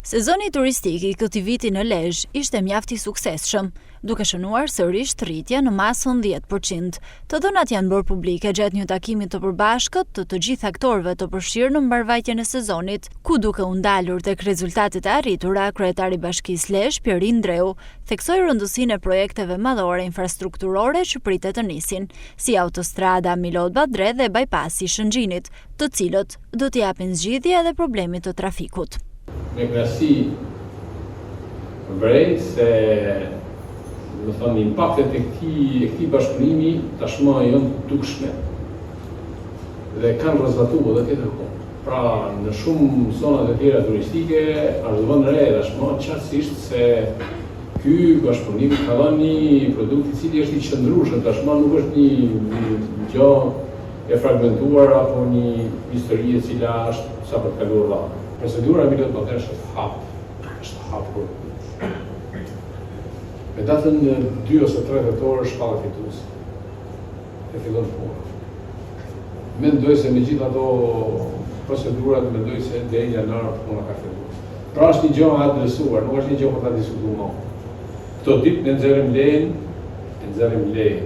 Sezoni turistik i këtij viti në Lezhë ishte mjaft i suksesshëm, duke shënuar sërish rritje në masën 10%. Të dhënat janë bërë publike gjatë një takimi të përbashkët të të gjithë aktorëve të përfshirë në mbarëvajtjen e sezonit, ku duke u ndalur tek rezultatet e arritura, kryetari i Bashkisë Lezhë, Pjerin Ndreu, theksoi rëndësinë e projekteve madhore infrastrukturore që pritet të nisin, si autostrada Milot-Badre dhe bypassi i Shëngjinit, të cilët do t'i japin zgjidhje edhe problemit të trafikut. Me kënaqësi vërej se, domethënë, impaktet e këtij e këtij bashkëpunimi tashmë janë të dukshme dhe kanë rrezatuar edhe tjetërkund. Pra, në shumë zona të tjera turistike është vënë re tashmë qartësisht se ky bashkëpunim ka dhënë një produkt i cili është i qëndrueshëm tashmë, nuk është një, një gjë e fragmentuar apo një histori e cila është sa për të kaluar radhën. Procedura e Milot Badres është hap, është hapur. Me datën 2 ose 3 tetor është shpallet fituesi. E fillon puna. Mendoj se me gjithë ato procedurat, mendoj se deri në janar puna ka filluar. Pra është një gjë e adresuar, nuk është një gjë për ta diskutuar më. Këto ditë ne nxjerrim lejen, e nxjerrim lejen.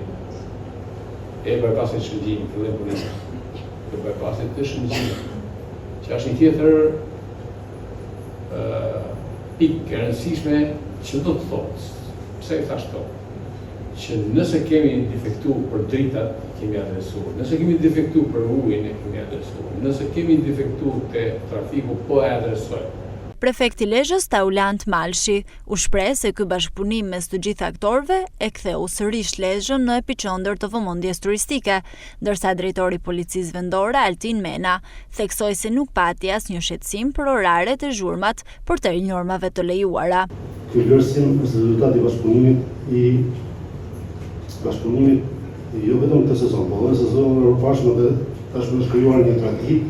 E bypassit Shëngjinit, fillojnë punimet. E bypassit të Shëngjinit, që është një tjetër pikë e rëndësishme që do të thotë, pse e thashë këto, që nëse kemi defektu për dritat, i kemi adresuar, nëse kemi defektu për ujin, e kemi adresuar, nëse kemi defektu te trafiku, po e adresojmë. Prefekti i Lezhës, Taulant Malshi, u shpreh se ky bashkëpunim mes të gjithë aktorëve e ktheu sërish Lezhën në epiqendër të vëmendjes turistike, ndërsa drejtori i Policisë Vendore, Altin Mena, theksoi se nuk pati asnjë shqetësim për oraret e zhurmat përtej normave të lejuara. Ky vlerësim është rezultat i bashkëpunimit i bashkëpunimit jo vetëm këtë sezon, por edhe në sezonin e mëparshëm dhe tashmë është krijuar një traditë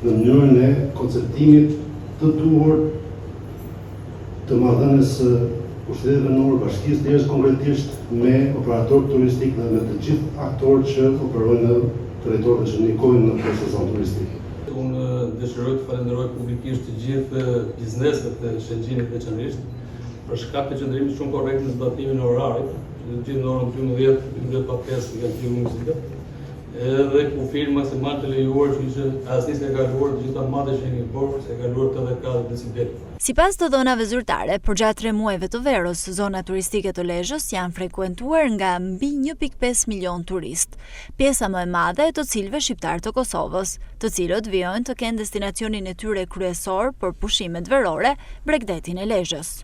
në mënyrën e konceptimit të duhur të marrëdhënies së pushtetit vendor, Bashkisë Lezhës konkretisht me operatorët turistikë dhe me të gjithë aktorët që operojnë në territor dhe që ndikojnë në këtë sezon turistik. Unë dëshiroj të falenderoj publikisht të gjithë bizneset e Shëngjinit veçanërisht për shkak të qëndrimit shumë korrekt në zbatimin e orarit, që të gjithë në orën 12, 12 pa 5 janë të muzikë. Edhe kufirin maksimal të lejuar që ishte asnjë s'e ka kaluar të gjitha matjet që kemi bërë, s'e ka kaluar 84 decibel. Sipas të dhënave zyrtare, përgjatë tre muajve të verës, zonat turistike të Lezhës janë frekuentuar nga mbi 1.5 milionë turistë, pjesa më e madhe e të cilëve shqiptarë të Kosovës, të cilët vijojnë të kenë destinacionin e tyre kryesor për pushimet verore, bregdetin e Lezhës.